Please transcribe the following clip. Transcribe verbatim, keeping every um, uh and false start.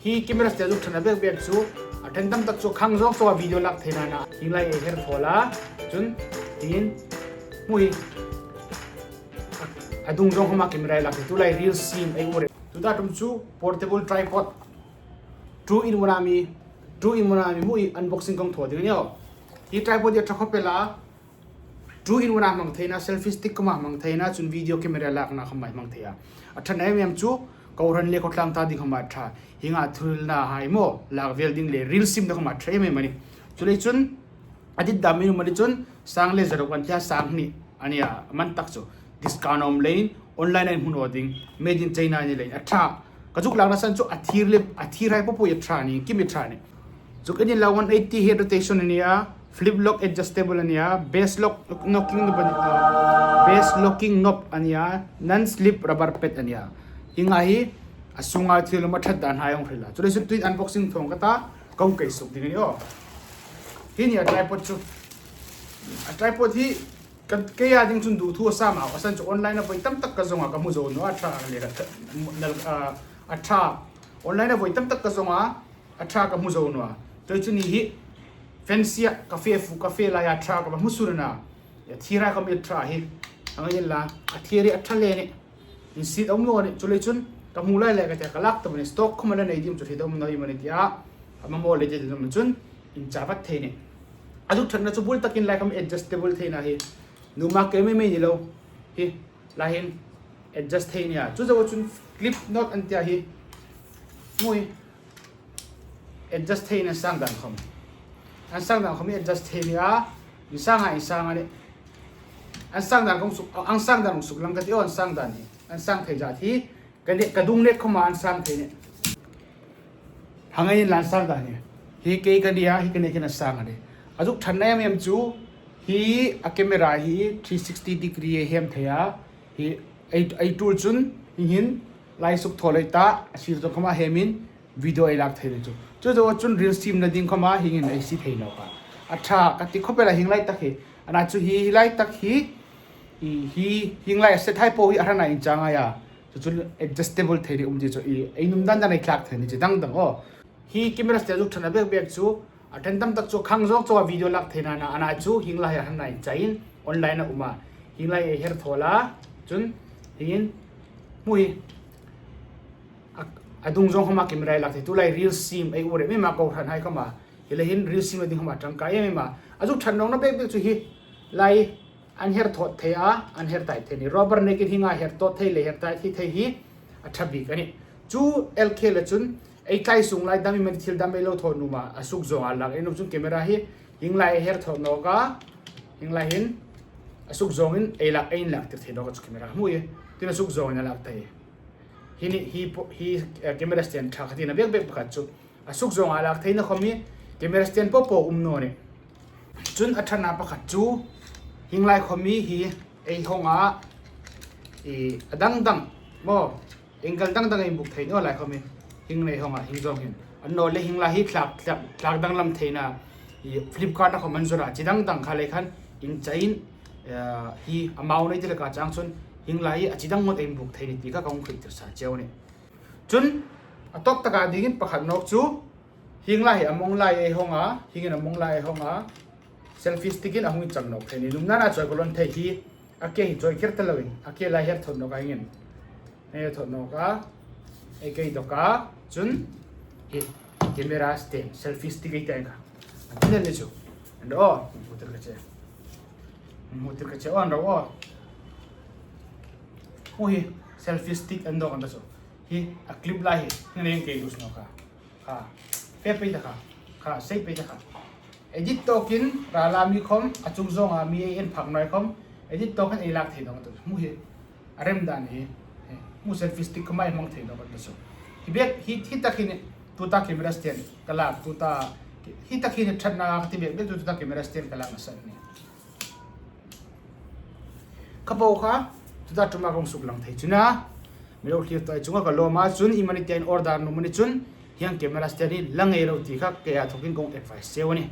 Hi camera stand zuk ṭhang a bek bek chu, a ṭhen tam tak chu khang zawng chauha video lak theina a na. Hieng lai ei her thaw la, chun, tiin, hmu hi. A dung zawng khawma camera ei lak thei, tulai reel scene ei ur. Tuta ṭum chu portable tripod. Two in one a mi, two in one a mi, hmu hi unboxing kong thaw ding a ni aw. Hi tripod hi a ṭha khawp el a, two in one a hmang theina, selfie stick khawma hmang theina, chun video camera lakna khawma hmang thei a. A ṭha em em chu, kohran le khawtlang ta ding khawma a ṭha. Hienga thuhrilna hai maw, lak vel ding le reel siemna khawma a ṭha em em a nih. Chuleiin chun, a dit dam min um a ni chun, sang le zaruk an tia sang hni a nia, a man tak chu. Discount a um leiin, online-a in hmu naw ding, made in China a ni leiin, a ṭha. Ka zuk lakna san chu a thir le, a thir hai popo a ṭha a ni, kim a ṭha a ni. Zuk en inla, one eighty head rotation a nia, flip lock adjustable a nia, bass lock knocking knob a ni, ah, bass locking knob a nia, non-slip rubber pad a nia. Hienga hi a sunga thil um a ṭhat dan hai a hung hril a. Chuleiin chun tuhin unboxing thaw ka ta, kong kei suk ding a ni aw. Hi a nia tripod chu. A tripod hi Ka, keia ding chun duthua sa mau, a san chu online-a voi tam tak ka zawng a, ka hmu zo naw a, a ṭha a ni le ka, a, a ṭha. Online-a voi tam tak ka zawng a, a ṭha ka hmu zo naw a. Chuleiin chun hi fancy-a, ka fe fu, ka fe laia a ṭha ka hmu sun a na. A thir hai khawm a ṭha hi. Hang inla, a thir hi a ṭha le ni. Insiet a um naw a nih, chuleiin chun ka hmu lai lai ka tia ka lak ta bawk a nih, stock khawma la nei ding chu hre deuh a um naw a ni tia, a mamaw le ti ding chun inchah vat thei a nih. A zuk ṭhatna chu bul takin lai khawm adjustable theina hi, nuhmei kei mei mei ni lo, hi, lai hin adjust thei a nia. Chu zoa chun clip knot an tia hi, hmu hi. Adjust thei a ni, an sang dan khawm. An sang dan khawm hi adjust thei a nia, in sang a, in sang a nih. An sang dan kong suk, an sang dan kong suk lang ka ti aw, an sang dan hi. An sang thei zat hi, ka ne, ka dung nek khawma an sang thei a nih. Hang inla an sang dan hi. Hi kei ka nia, hi ka nek hin an sang a nih. A zuk ṭhatna em em chu, hi a camera hi three sixty degree a hem thei a. Hi ei, ei tul chun, hi hin, lai suk thaw lei ta, a sir zawng khawma hemin, video ei lak thei a ni chu. Chu zoa chun reel siemna ding khawma hieng hin ei sie thei nawk a. A ṭha ka ti khawp el a, hieng lai tak hi. A na chu hi, hi lai tak hi, hi, hi, hieng lai a set hai po hi a hran a inchang a nia. Chu chu adjustable thei ding um ti chu ei, ei nuom dan dan ei thlak thei a ni chu dang dang aw. Hi camera stand zuk ṭhang a bek bek chu, a ṭhen tam tak chu khang zawng chauha video lak theina a na, a na chu hieng lai hi a hran a inchang in online-a um a. Hieng lai ei her thaw la, chun, hieng hin, hmu hi. A, a dung zawng khawma camera ei lak thei, tulai reel siem ei ur em em a, kohran hai khawma. Hi lai hin reel siemna ding khawma ṭangkai em em a. A zuk ṭhat nawkna bek bek chu hi lai an her thawt thei a, an her tai thei a nih. Rubber neck-in hienga her tawt thei le her tai thei thei hi a ṭha bik a nih. Chu el khel a chun ei tlai sung lai dam, i mani thil dam ei lo thaw nuom a, a suk zawnga lak ei nuom chun camera hi hieng lai ei her thawt nawk a, hieng lai hin a suk zawngin ei lak, ei inlak tir thei nawk a chu camera. Hmu hi, tin a suk zawngin a lak thei. Hi ni, hi po, hi, eh, camera stand ṭha ka tina bek bek pakhat chu. A suk zawnga lak theina khawm hi camera stand popo um naw a nih. Chun a ṭhana pakhat chu hieng lai khawm hi, hi ei hawng a, i, a dang dang maw, angle dang dang ei buk thei naw lai khawm hi, hieng nei hawng a, hieng zawng hin. A naw le hieng lai hi thlak, thlak, thlak danglam theina, i, Flipkart-a khawm an zawr a, chi dang dang kha lei khan inchah in, eh, hi amount ei ti laka chang chun hieng lai hi a chi dang ngot ei buk thei a nih ti kha ka hung hriet tir sa cheu a nih. Chun, a tawp taka dingin pakhat nawk chu, hieng lai hi a mawng lai ei hawng a, hieng hin a mawng lai ei hawng a, selfie stick-in a hung inchang nawk thei a nih. Nuom nana chawi ka lawn thei hi, a ke hi chawi kher ta loin, a ke lai her thawt nawk a, hieng hin. Her thawt nawk a, ei kei dawk a, chun, hi, camera stand, selfie stick ei ti ang kha. A ti a ni chu. An ro, hmu tir ka che. Hmu tir ka che, an ro. Hmu hi, selfie stick an dawk an ta chu. Hi, a clip lai hi, hieng hin kei lose nawk a. Kha, fe pei ta kha. Kha, sei pei ta kha. Edit tawkin, rala mi khawm, a chung zawnga mi ei en phak naw khawm, edit tawkin ei lak thei nawk a ta chu. Hmu hi, a rem dan hi. Hmu selfie stick khawma ei hmang thei nawk a ta chu. Hi bek, hi, hi tak hi ni, tuta camera stand ka lak, tuta, hi tak hi ni ṭhatna ka ti bek bek chu tuta camera stand ka lakna san a nih. Kha po kha, tuta ṭuma kong suk lang thei chun a. Mi lo thlir tawk chunga ka lawm a chun, i mani tia in order nuom a ni chun, hieng camera stand hi la ngei ro ti kha, kei a thokin kong advice cheu a nih.